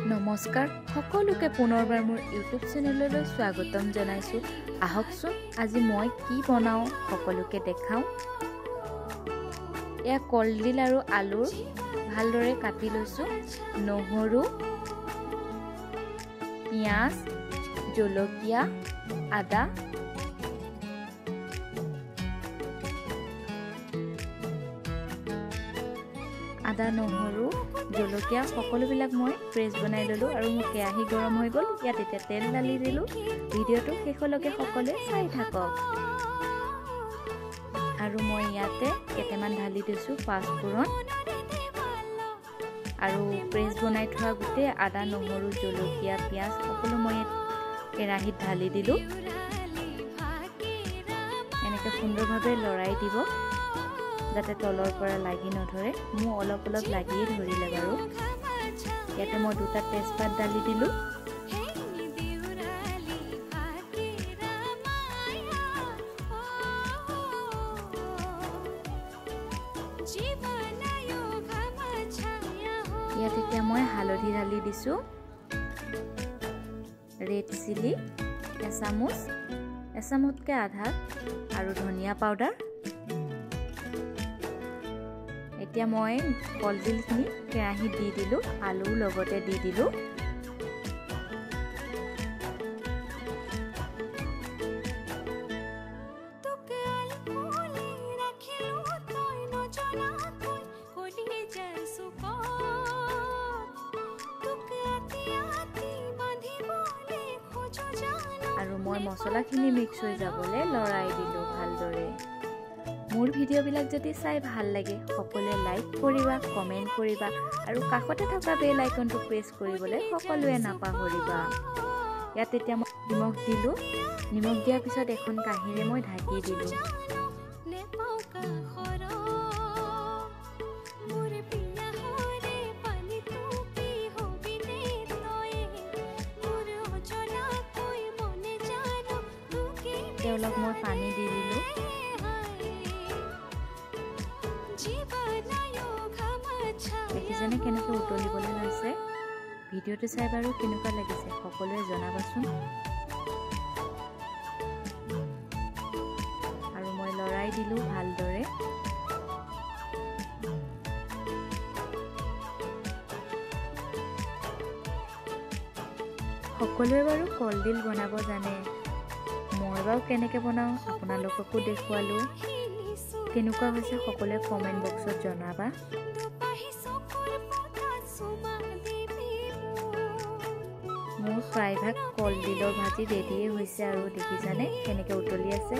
নমস্কাৰ সকলোকে পুনৰবাৰ মোৰ ইউটিউব চেনেললৈ স্বাগতম জনাইছো। আহকচোন আজি মই কি বনাওঁ সকলোকে দেখাওঁ। এয়া কলডিল আৰু আলুৰ ভালদৰে কাটি লৈছো, নহৰু, পিঁয়াজ, জলকীয়া, আদা, আদা, নহৰু, জলকীয়া সকলোবিলাক মই পেষ্ট বনাই ল'লোঁ আৰু মোৰ কেৰাহী গৰম হৈ গ'ল। ইয়াত এতিয়া তেল ঢালি দিলোঁ। ভিডিঅ'টো শেষলৈকে সকলোৱে চাই থাকক। আৰু মই ইয়াতে কেইটামান ঢালি দিছোঁ পাঁচফোৰণ আৰু পেষ্ট বনাই থোৱা গোটেই আদা, নহৰু, জলকীয়া, পিঁয়াজ সকলো মই কেৰাহীত ঢালি দিলোঁ। এনেকৈ সুন্দৰভাৱে লৰাই দিব যাতে তলৰ পৰা লাগি নধৰে। মোৰ অলপ অলপ লাগিয়ে ধৰিলে বাৰু। ইয়াতে মই দুটা তেজপাত ঢালি দিলোঁ। ইয়াত এতিয়া মই হালধি ঢালি দিছোঁ, ৰেড চিলি এচামুচ, এচামুচতকৈ আধা, আৰু ধনিয়া পাউডাৰ। এতিয়া মই কলডিলখিনি কেৰাহীত দি দিলোঁ, আলুৰ লগতে দি দিলোঁ। আৰু মই মছলাখিনি মিক্স হৈ যাবলৈ লৰাই দিলোঁ ভালদৰে। মোৰ ভিডিঅ'বিলাক যদি চাই ভাল লাগে সকলোৱে লাইক কৰিবা, কমেণ্ট কৰিবা আৰু কাষতে থকা বেল আইকনটো প্ৰেছ কৰিবলৈ সকলোৱে নাপাহৰিবা। ইয়াত এতিয়া মই নিমখ দিলোঁ। নিমখ দিয়াৰ পিছত এখন কাঁহীৰে মই ঢাকি দিলোঁ। অলপ মই পানী দি দিলোঁ। দেখিছেনে কেনেকৈ উতলিবলৈ লৈছে? ভিডিঅ'টো চাই বাৰু কেনেকুৱা লাগিছে সকলোৱে জনাবাচোন। আৰু মই লৰাই দিলোঁ ভালদৰে। সকলোৱে বাৰু কলডিল বনাব জানে, মই বাৰু কেনেকৈ বনাওঁ আপোনালোককো দেখুৱালোঁ। কেনেকুৱা হৈছে সকলোৱে কমেণ্ট বক্সত জনাবা। মোৰ প্ৰায়ভাগ কলডিলৰ ভাজি ৰেডিয়ে হৈছে আৰু দেখিছানে কেনেকৈ উতলি আছে।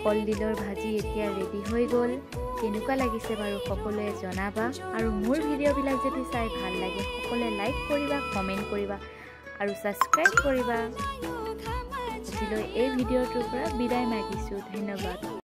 কলডিলৰ ভাজি এতিয়া ৰেডি হৈ গ'ল। কেনেকুৱা লাগিছে বাৰু সকলোৱে জনাবা। আৰু মোৰ ভিডিঅ'বিলাক যদি চাই ভাল লাগে সকলোৱে লাইক কৰিবা, কমেণ্ট কৰিবা আৰু ছাবস্ক্ৰাইব কৰিবা। আজিলৈ এই ভিডিঅ'টোৰ পৰা বিদায় মাগিছোঁ। ধন্যবাদ।